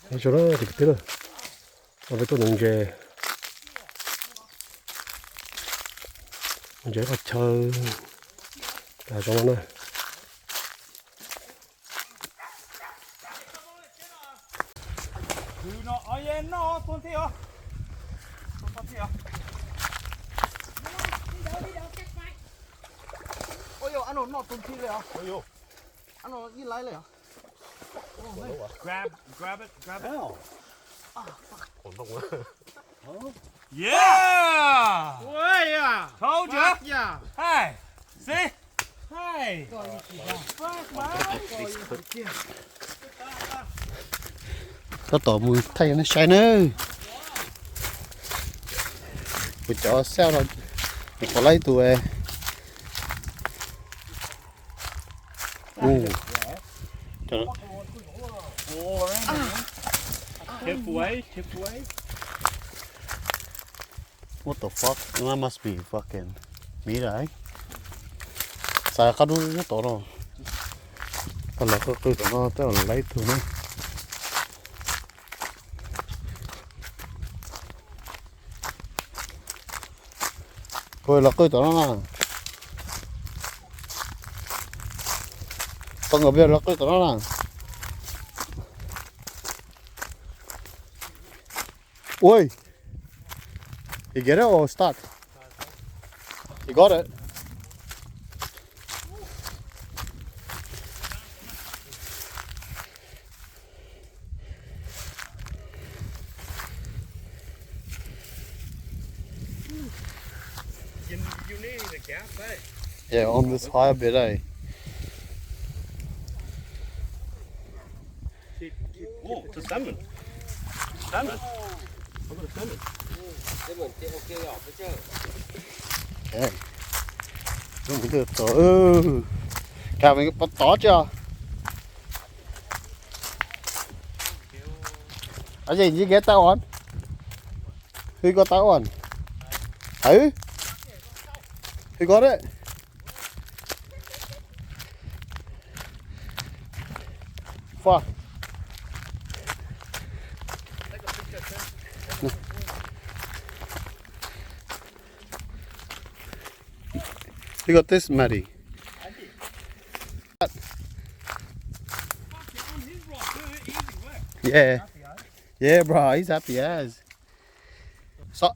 Nyob zoo na cov kwv tij na, no peb tuaj nuv ntses, nuv ntses qoj chaw tas zoo no na. Grab, grab it, grab it. Yeah! Told ya! Hey! See? Hey! Tab tom mus thaij nej saib nawb. Kuv cov xauj no, kuv pom lawm ib tug. What the fuck? That must be fucking meat, eh? Xav qab dub nyob tod no. Pab los qw qw tom no, tej zaum lawv ib tug na. Pab los qw tom no na. Pab nkawd pab los qw tom no na. Ui. You get it or stuck? You got it. You, you need a gap, eh? Yeah, on this higher bit, eh? Oh, it's a salmon. Salmon. I've got a salmon. Salmon, okay, yeah, for sure. Okay. Tus ntawd tod, kag pov tod tsi. Ua cas tsis kev tau ua? Who got that one? Who? Who got it? Fuck. You got this, Maddie? Yeah. Yeah, bro, he's happy as. So,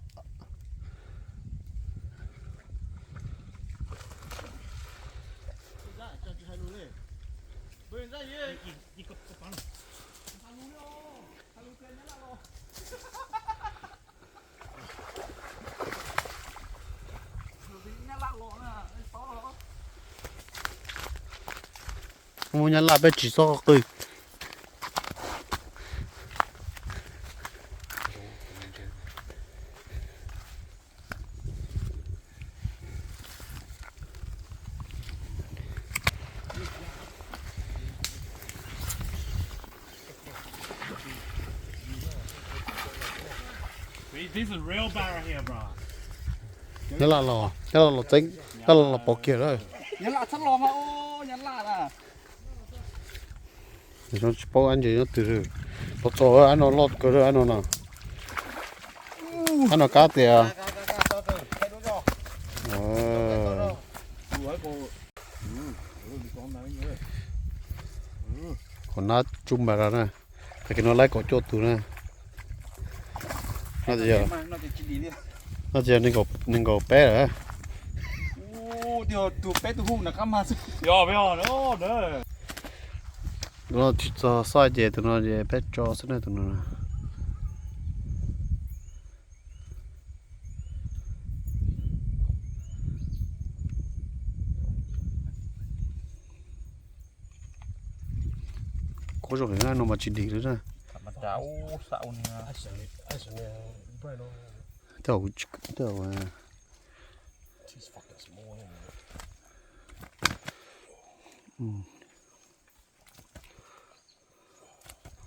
muaj nyab laj peb tsis txhob qw. This is real barra here, bro. Nyab laj los, nyab laj los txeeb, nyab laj los pov kiag lawm. Nyab laj txhob los mas, nyab laj na. Tsis paub ab ntses nyob twg, tau txog ab no loj kawg ab no na. Ab no kab tias. Qhov nab tsub npas na, tag kis no laib kaum cuaj tus na. No tsis yog, no tsis yog nees nkaum peb lawm. Tus no tsis txog xoj ces tus no ces peb tso xwb na tus no. Kuv zoo heev no mas tsis dim li na.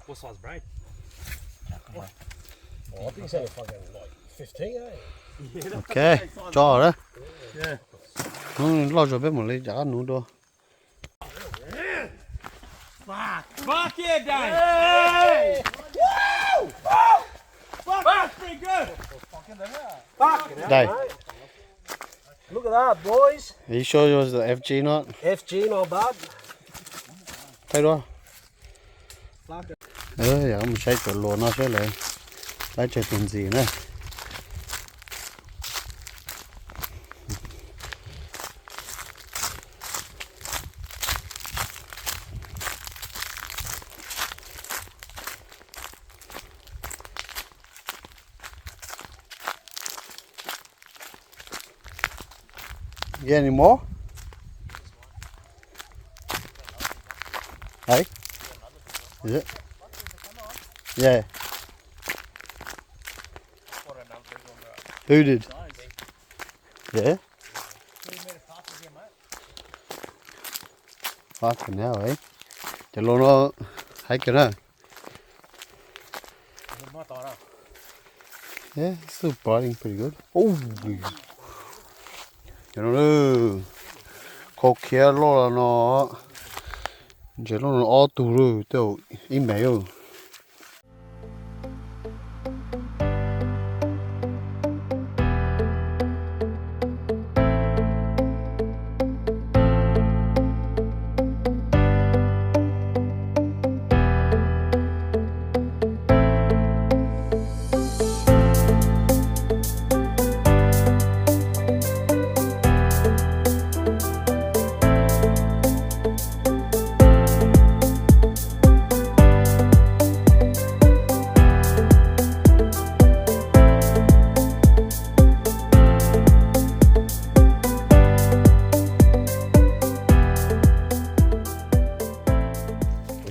What size braid? Ok, tso lawm. Hnub loj zog peb mam li rov qab nuv dua. Fuck yeah, Dave! Fucking hell, Dai. Mate. Look at that, boys. Are you sure yours is the F G not? F G not bad. Thaij duab. Yog mus saib cov luas no saib lawv laib tsawg tus ntxiv na. Get any more? Hey? Is it? Yeah. Who did? Yeah. Fucking hell, eh? Cov luas no haib kawg na. Yeah, still biting pretty good. Ub, cov no lawm, kho khiab loj los no, ntses loj no ob tug lawm, tej ib mev lawm.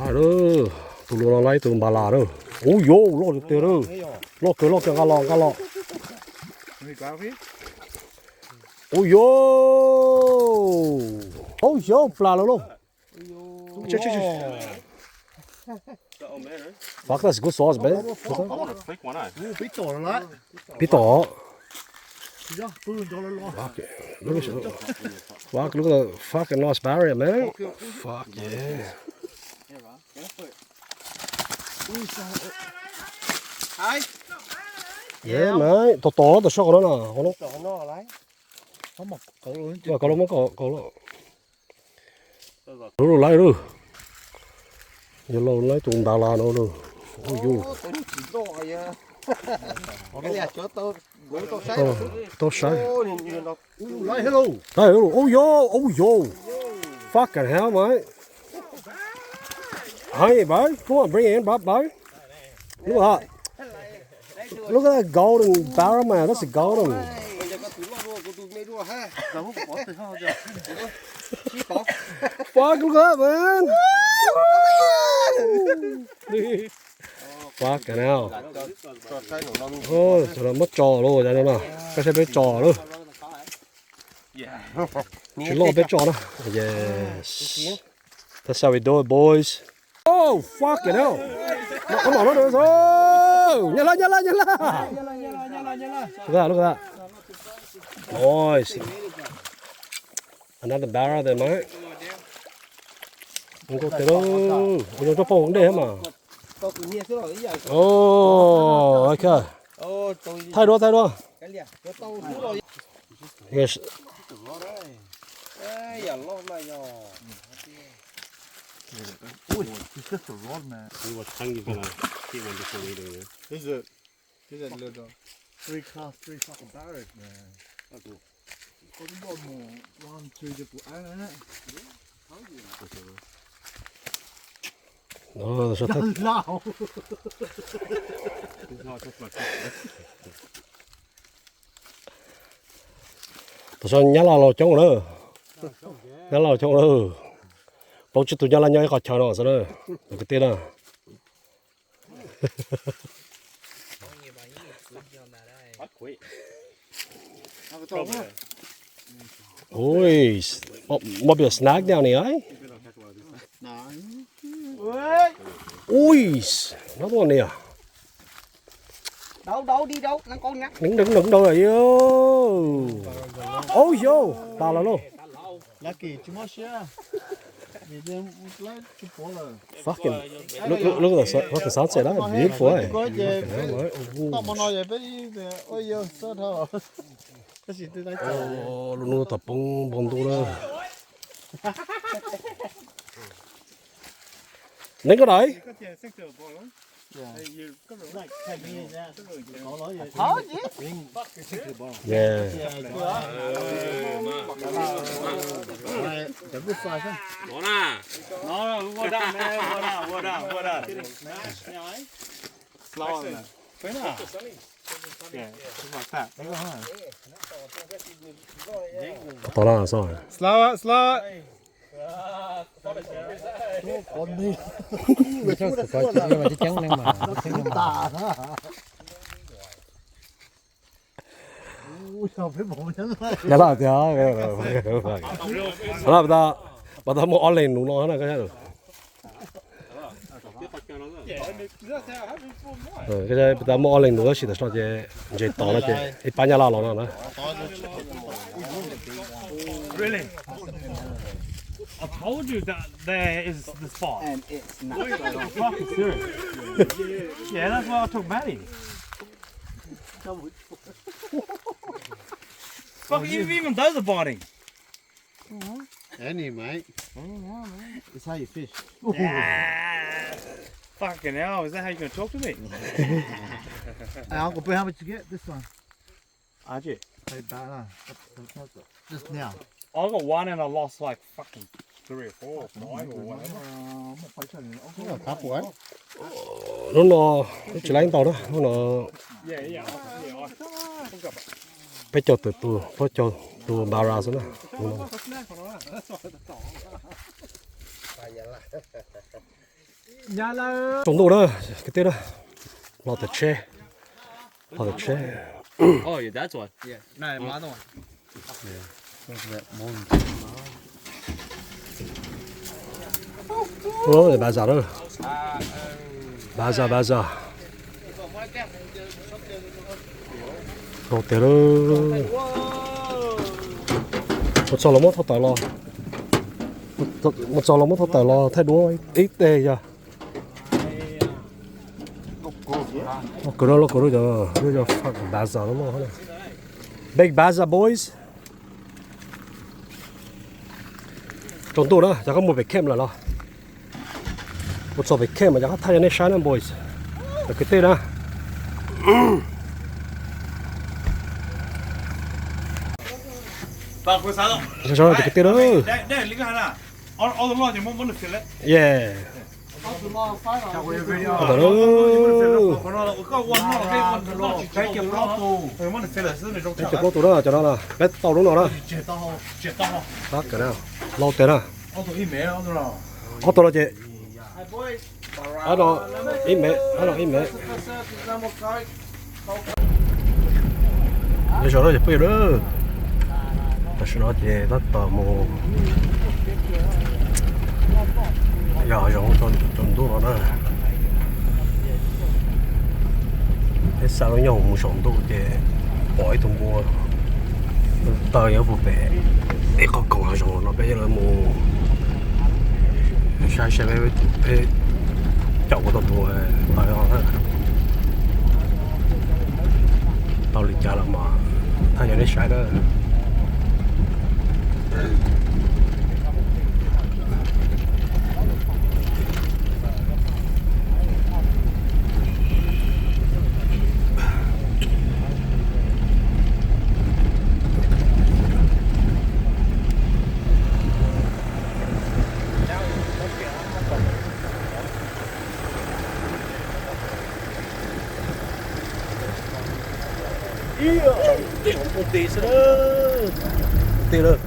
Laib lawm, tus luas no laib tus npas las lawm. Ub yuv, loj tiag tiag lawm. Loj kawg loj kawg, nqa los nqa los. Ub yuv, ub yuv, plas lawm lauj. Fuck, that's good sauce, man. Pib tom. Fuck, look at the fucking nice barra, man. Fuck yeah. Yeah, man. Tom tom tom soj qhov no na. Qhov no muab kaus los. Lub lub laib lub. Yog laus laib tus npas las no lawm. Ub yuv. Tau saib. Ub yuv, ub yuv. Fucking hell, mate. Hey, bro. Come on, bring it in, bro, bro. Look at that. Look at that golden barra, man. That's a golden. Fuck, look at that, man. Fucking hell. Cov no muab tso lawm, cov no na. Koj saib peb tso lawm. Tsis loj peb tso na. Yes. That's how we do it, boys. Oh, fucking hell. Nyab laj, nyab laj, nyab laj. Look at that, look at that. Nice. Another barra there, mate. Nkauj tiag lauj, ua zoo coj poj dej mas. Oh, ok. Thaij duab, thaij duab. Ui, it's just a rod, man. We were telling you gonna see one before we do this. This is a, this is a little three class three fucking barrels, man. Koj twb npaj mus one three cho kuv ab na. Tam sim no nyab laj los coob lawm. Nyab laj los coob lawm. Plaub tsib tug nyab laj nyob ib qhov chaw no xwb na. Kwv tij na. Ui, must be a snag down here, eh? Ui, another one here. Nws nws nws nws. Oh yo, tas lawm lauj. Fucking, look, look, look at the sun, fucking sunset, that's beautiful, eh. Lub hnub tau poob npoo ntuj na. Neb koj dais. Yeah. Slow, slow. Nyab laj tias, pab tau, pab tau muaj ob leeg nuv no na. Pab tau muaj ob leeg nuv tab sis tam sim no ces ntses tod no ces ib pab nyab laj los no na. Really? I told you that there is the spot. And it's not. Fucking serious. Yeah, that's why I took Maddie. Fuck, you even those are biting. Any, mate. Any now, man. It's how you fish. Ah, fucking hell, is that how you gonna talk to me? Hey, Uncle Boo, how much you get this one? Actually, pay back lah. Just now. I got one and I lost like fucking three or four or five or whatever. Hnub no twb tsis laib ntau na, hnub no peb caug tus, peb caug tus npara xwb na. Tsaus ntuj na, kwv tij na, los tom tsheb, los tom tsheb. Baza na, baza, baza. Rau tiag lawm. Mus txog los muab thauj tawm los. Mus txog los muab thauj tawm los thaij duab ib teg yog. Los kawm no, los kawm no, cov baza no. Big baza boys. Tsaus ntuj na, cov koj mus pem camp lawm los? Mus txog pem camp mas cov koj thaij rau nej saib na boys. Cov kwv tij na. Cov kwv tij na. Yeah. Ntawm no. Peb caug plaub tus na, cov no na, peb tau lub no na. Lau tes na. Ob tug no ces, ib me, ib me. Nyob zoo na cov phooj ywg, tam sim no ces tab tom mus yos zoov tsaus ntuj no na. Peb xa lub nyoog mus saum ntuj ces pom ib tug npua taw nyob puag pem ib qho koom hav zoov no, peb yuav los mus saib saib peb caum kuv tau tus taw no na. Tau li cas los mas thaij rau nej saib na. Ib, tej hauv npua tes xwb na. Tes lawm.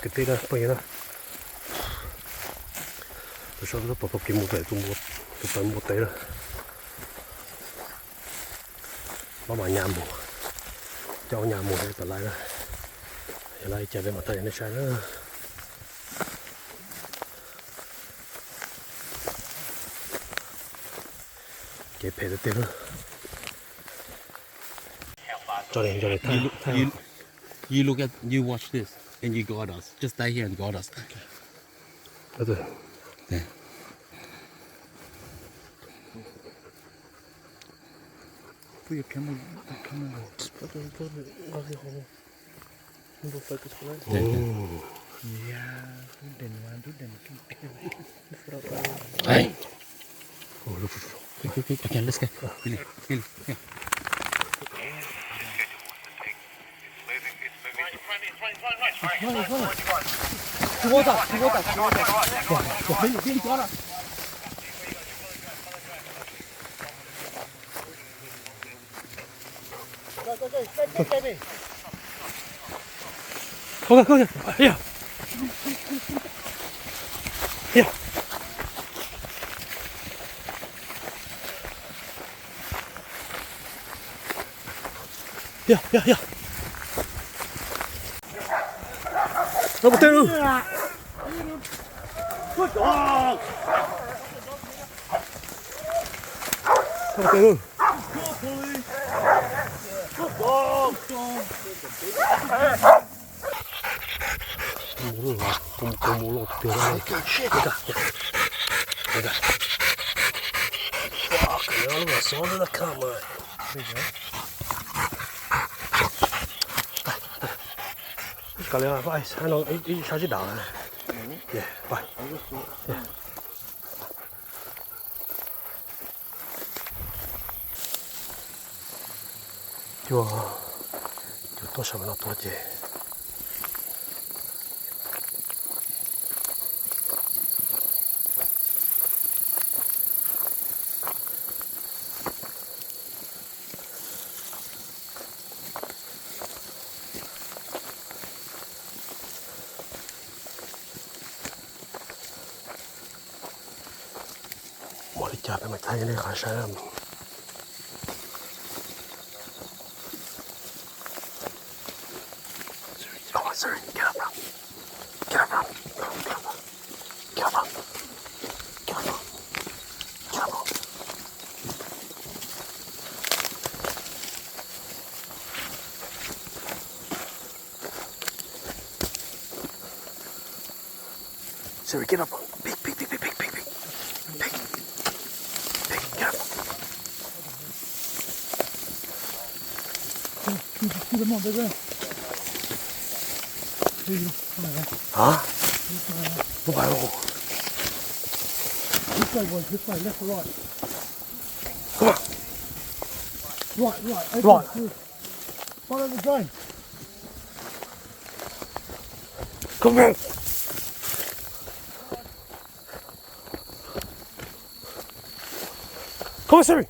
Kwv tij na, phooj ywg na, tus sau tab tom taug kev mus tom tus taw npua teb na. Mab mas nyas mus, coj nyas mus tom lawv na. Lawv ib co peb mam thaij nej saib na. Kev phem tiag tiag. Tso li, tso li, thaij, thaij. You look at, you watch this and you guide us. Just stay here and guide us. Put your camera, camera. Focus for it. Yeah, yeah. Hey. Okay, let's go. Billy, Billy, yeah. Towards us, towards us, towards us. Go, go, Billy, Billy, towards us. Không, không, không, không. Ây da. Ây da. Ây da, ây da, ây da. Nó một tên luôn. Nó một tên luôn. Mus loj tiag. Fuck, nó lub xov nó kam mas. Kom li, ib sab sib dam. Cua, cua tuaj sab no tuaj ces. Muaj li cas peb mam thaij nej qhov saib. Come on, Siri, get up, bro. Get up, bro. Get up, bro. Get up, bro. Get up, bro. Get up, bro. Siri, get up. Pig, pig, pig, pig, pig, pig. Pig. Pig, get up. Hả? Không phải đâu. This way, boys, this way, left or right? Come on. Right, right, open. Right. Follow the drone. Come on. Come on, Siri.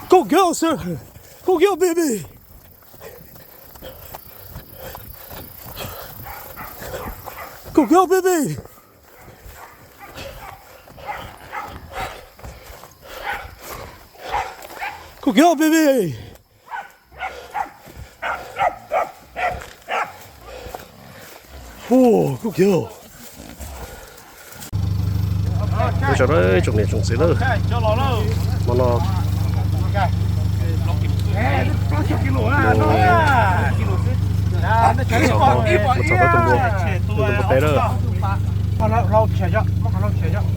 Good girl, sir. Good girl, baby. Good girl, baby. Good girl, baby. Ua, good girl. Ua tsaug nawb tsoom niam tsoom txiv nawb. Hmo no mus txog tus npua, tus npua teb na.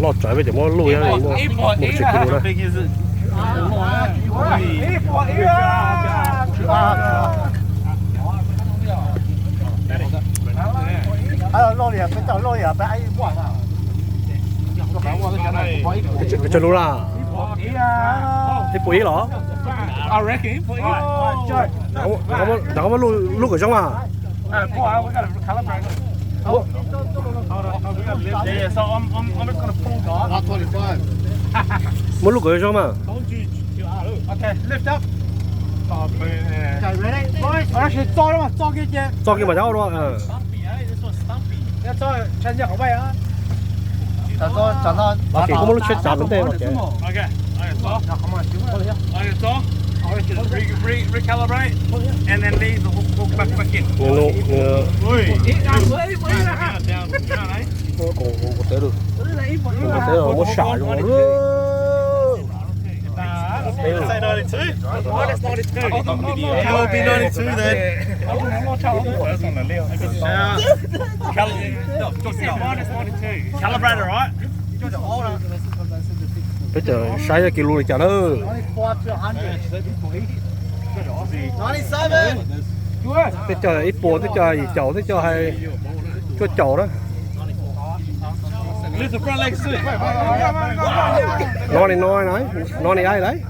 Loj tsawv peb cov muab luj, muaj tsis kiv lus na. Peb cog lub laj, ib puas ib los? Nrog koj muab luj kom zoo mas. Muab luj kom zoo mas. Txo kiag mas cov dua. Tab sis koj muab lub tsheb tsav ntawm ntej los ces. Okay, okay, so, okay, so, re-, re-, recalibrate, and then leave the hook, hook back, back in. Ui. Down, down, down, eh? Ua kom ua npua teb lawm. Ua npua teb los muab sam zoo lawm. Say ninety-two. It will be ninety-two then. Cal-, Calibrator, right? Peb cov saib yog kis lus li cas na. Tej co ib puas, tej co yim caum, tej co hais cuaj caum na. Lift the front leg, Sue. Ninety-nine, ninety-eight, right?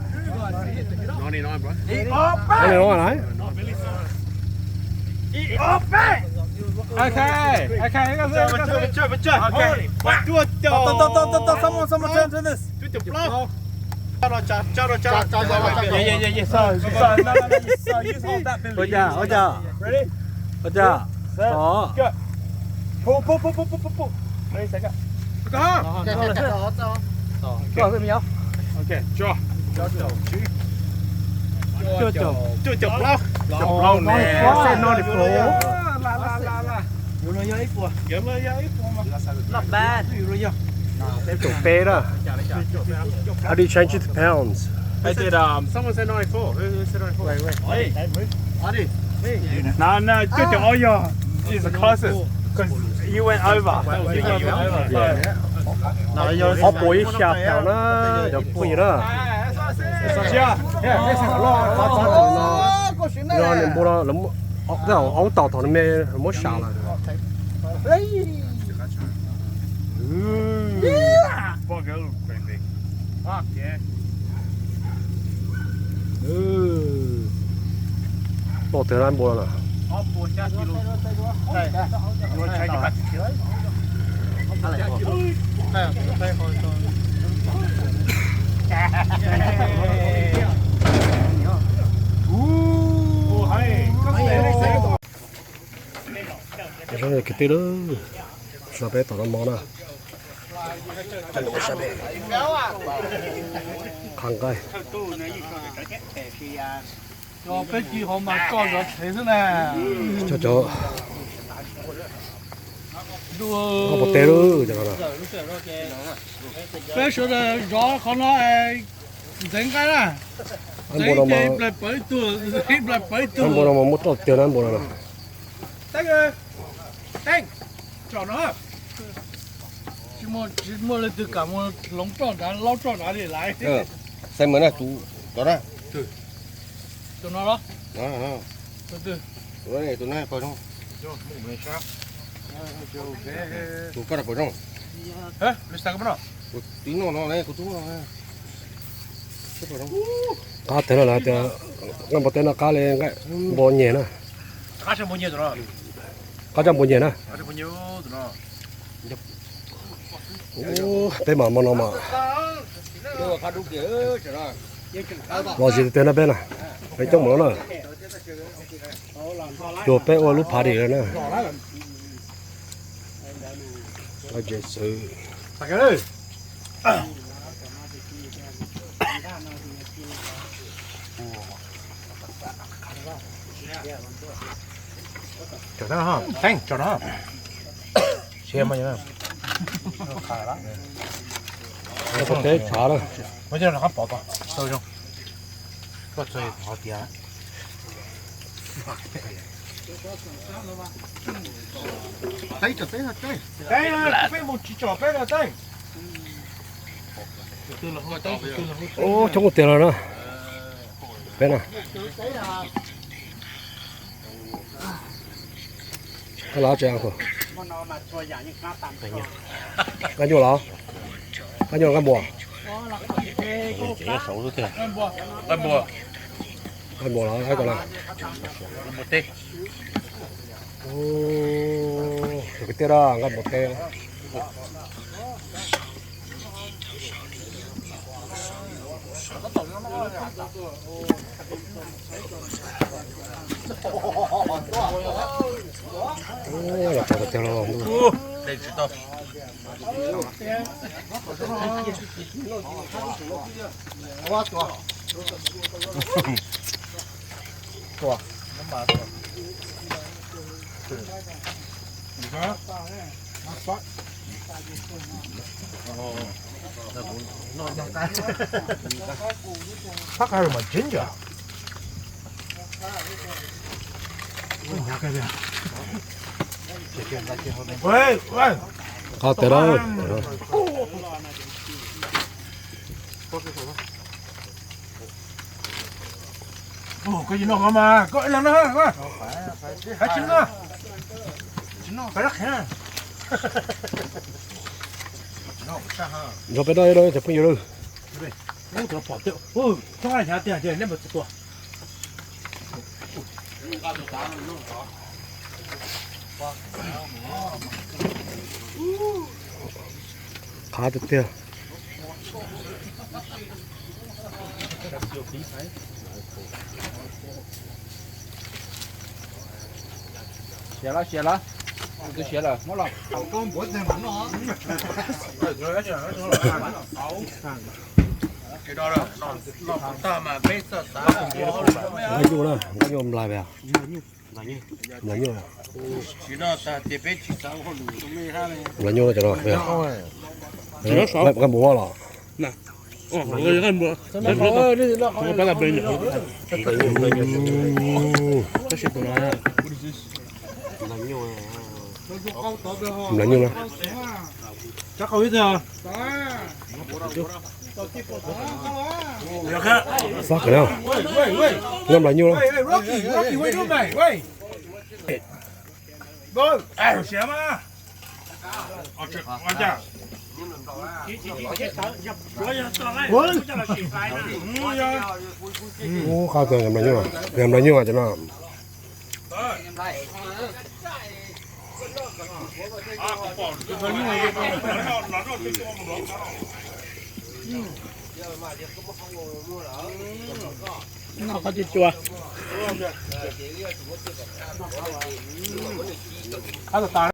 Ninety-nine, bro. Ninety-nine, right? Okay, okay, okay, okay. Cuaj caum. Someone, someone, turn, turn this. Cuaj caum plaub. Tso rau, tso rau, tso rau. Yeah, yeah, yeah, yeah, sorry, sorry, no, no, no, sorry, use all that, Billy. Ua cas, ua cas? Ready? Ua cas? Set, go. Pull, pull, pull, pull, pull, pull, pull. Ready, set, go. Go. Okay, draw. Cuaj caum. Cuaj caum plaub. Cuaj caum plaub ne. Set ninety-four. Los, los, los, los. Not bad. Peb caum peb na. How do you change it to pounds? I did, um, someone said ninety-four. Who, who said ninety-four? Wait, wait. No, no, cuaj caum ob yog is the closest. 'Cause you went over. You went over. Ob puas ib xya pounds na, cov phooj ywg na. Yog nws npua no, aub tau thaum nws me muab sam lawm. Tau twg na npua no na? Zoo li kwv tij lawm, so peb tom no mov na. Qha nqaij. Peb ci hov mas koj zov tsev xwb na. Cov, cov, noj pov teg lawm cov no. Peb sawv daws zov qhov no ntxeev nqaij na. Npua no mas, npua no mas muab roj tiag na npua no na. Teeb, Teeb, tsom no. Tsis muaj leej twg kam mus hloov roj nrad, laub roj nrad li lawm. Xav mus na, tus, cov na. Tus no los? Tus twg? Tus no pom zoo. Tus koj pom zoo. Kuv twb noj no ne, kuv twb noj no. Qab teg no lawm tias nqaij npua teb no qab li nqaij npua nyeg na. Qab tshaj npua nyeg na. Peb mas hmo no mas los zis tiag tiag na peb na. Peb coob mus no na. Cuag peb ua lub party lawm na. Xwb. Tsom no, Teeb, tsom no. Siab mas. Peb tshav na. Muab coj rov qab pov tau zoo. Koj txog qhov tiav. Teeb, tsom peb no Teeb. Teeb, peb mus tsis tsom peb no Teeb. Ub, coob tiag los na. Peb na. Koj los tsev, nqaij nyuaj los? Nqaij nyuaj nqaij npua? Nqaij npua los, nqaij npua los. Tus kwv tij da nqaij npua teb. Los txog tiag los ntuj. Qhov tias lawm. Koj tsis noj mas, koj ib leeg noj, koj tsis noj, koj rab qhev. Nrog peb noj ib lub cov phooj ywg lawm. Qab tiag tiag. Siav lawm, siav lawm, tus siav lawm muab los. Nqaij nyuj na, nqaij nyuj nplai pes. Nplai nyuj. Nplai nyuj cov no. Nqaij npua los. Nplai nyuj na. Xab kawg na. Noj nplai nyuj na. Ub, qab tias nplai nyuj, nplai nyuj cov no. Noj qhov cua cua. Qab tas tas.